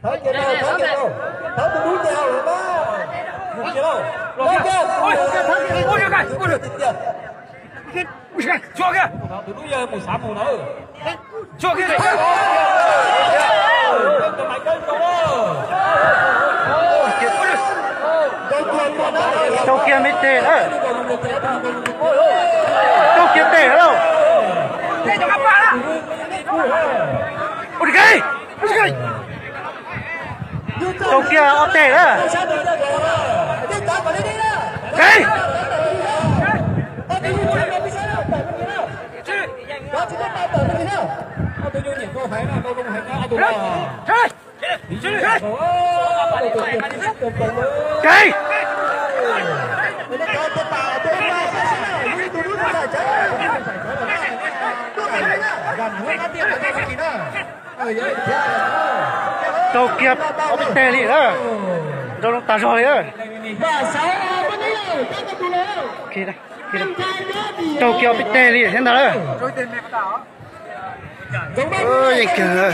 Thawb kiag rau, thawb kiag rau. Thawb tus dub ces hauv mas. Mus kiag lauj. Los kiag. Mus kiag, mus kiag. Tsuag kiag. Tus dub yawg mus xav mus na. Tsuag kiag. Tau kiag me tes na. Tau kiag tes lauj. Ua li kev. Tau kiag ob teg na. Kev. Kev. Tau kiag ob peb teg li na. Nrau loo tag zog li na. Tau kiag ob peb teg li thiab ntag na. Yeej kawg.